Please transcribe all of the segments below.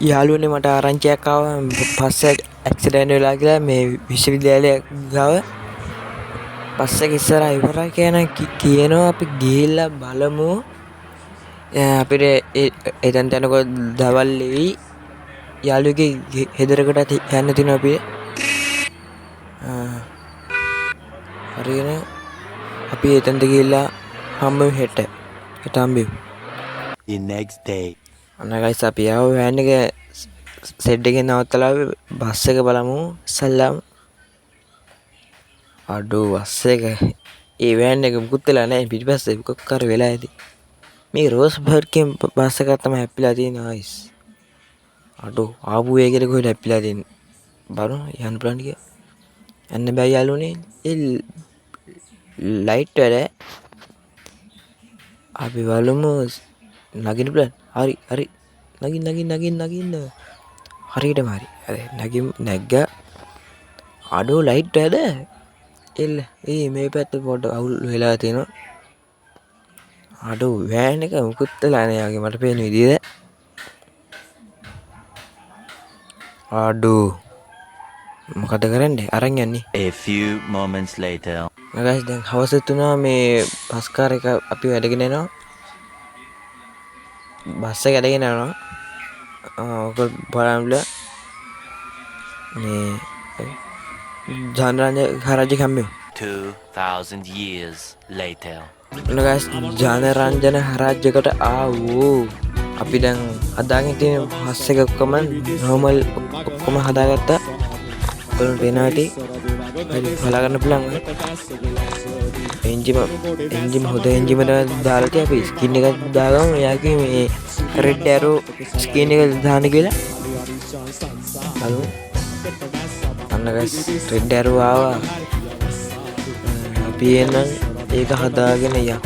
යාළුවනේ මට ආරංචියක් ආවා බස් එක ඇක්සිඩන්ට් වෙලා කියලා මේ විශ්වවිද්‍යාලය ගාව. බස් එක ඉස්සරහා ඉවරයි කියන කියනවා. අපි ගිහිල්ලා බලමු. අපිට එතනට යනකොට දවල් වෙයි. යාළුවෙක්ගේ ගෙදරකටත් යන්න තියෙනවා අපිට. හරියන අපි එතනට ගිහිල්ලා හම්බෙමු හෙට. හෙට හම්බෙමු. The next day. අන්න ගයිස් අපි ආව වෑන් එක සෙඩ් එකෙන් නවත්තලා බස් එක බලමු ඉස්සල්ලාම. අඩෝ බස් එක ඒ වෑන් එක මුකුත් වෙලා නැහැ, පිටිපස්සේ මොකක් හරි වෙලා ඇති. මේ රෝස්බර්ග් එකෙන් බස් එකක් තමයි හැප්පිලා තියෙන්නේ ගයිස්. අඩෝ ආපු වේගෙට කොහෙද හැප්පිලා තියෙන්නේ. බලමු යන්න පුළුවන් ටික. යන්න බෑ යාළුවනේ. ඒ ලයිට් වැඩ. අපි බලමු නගින්න පුළුවන්. හරි හරි නගින්න නගින්න නගින්න නගින්න. හරියටම හරි. හරි නගින් නැග්ගා. අඩෝ ලයිට් වැඩ. එල්ල ඒ මේ පැත්ත පොඩ අවුල් වෙලා තියෙනවා. අඩෝ වෑන් එක මුකුත් වෙලා නෑ යාගේ මට පේන විදියට. අඩෝ මොකද කරන්නේ අරන් යන්නේ. A few moments later. Guys දැන් හවස තුනා මේ බස් කාර් එක අපි වැඩගෙන යනවා. බස් එක ඇදගෙන යනවා. ඔක බලන්න මේ ජනරංජන හරජ හම්බෙමු. 2000 years later. ඔන්න ගයිස් ජනරංජන හරජකට ආවෝ. අපි දැන් හදාගෙන තියෙන බස් එක ඔක්කොම නෝමල් ඔක්කොම හදාගත්තා. ඔයාලට පේනවා ඇති. හරි බලා ගන්න පුළුවන්. එන්ජිම හොඳ එන්ජිම දාලා තිය අපි ස්කින් එකක් දාගමු. එයාගේ මේ රෙඩ් ඇරෝ ස්කින් එක දාන්න කියලා බලමු. අන්න ගයිස් රෙඩ් ඇරෝ ආවා. අපි එහෙනම් ඒක හදාගෙන යමු.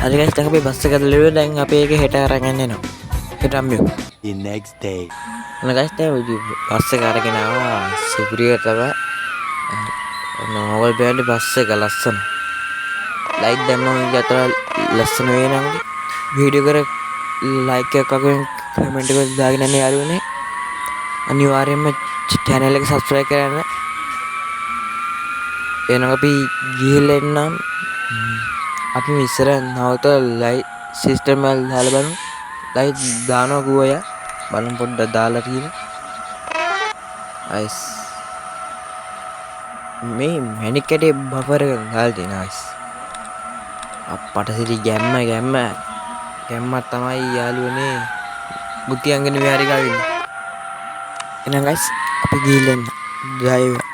හරි ගයිස් දැන් අපි බස් එක ඇදලා ඉවරයි. දැන් අපි ඒක හෙට අරන් යන්න යනවා. හෙට හම්බෙමු. The next day. ඔන්න ගයිස් දැන් ඔය බස් එක අරගෙන ආවා. සුපිරිය තමයි. ඔන්න ඕවල් බෑන්ඩ් බස් එක ලස්සන. ලයිට් දැම්මම ඉතින් අතර ලස්සන වේ නම් වීඩියෝ කර ලයික් එකක් වගේ කමෙන්ට් එකක් දාගෙන යන්න යාළුවනේ. අනිවාර්යයෙන්ම චැනල් එක සබ්ස්ක්‍රයිබ් කරන්න. එහෙනම් අපි ගිහිල්ලා එන්නම්. අපි ඉස්සර නවත ලයිට් සිස්ටම් එක දාලා බලමු. ලයිට් දානවා කිව්වා යා. බලමු පොඩ්ඩක් දාලා කියලා. අයිස් මේ මැණික් කැටේ බෆර් එක දාලා තියෙනවා අයිස්. අප්පට සිරි ගැම්ම ගැම්ම ගැම්මක් තමයි යාළුවනේ. බුතියංගන විහාරේ ගාව ඉන්නේ. එහෙනම් ගයිස් අපි ගිහිල්ලා එන්න. ජය වේවා.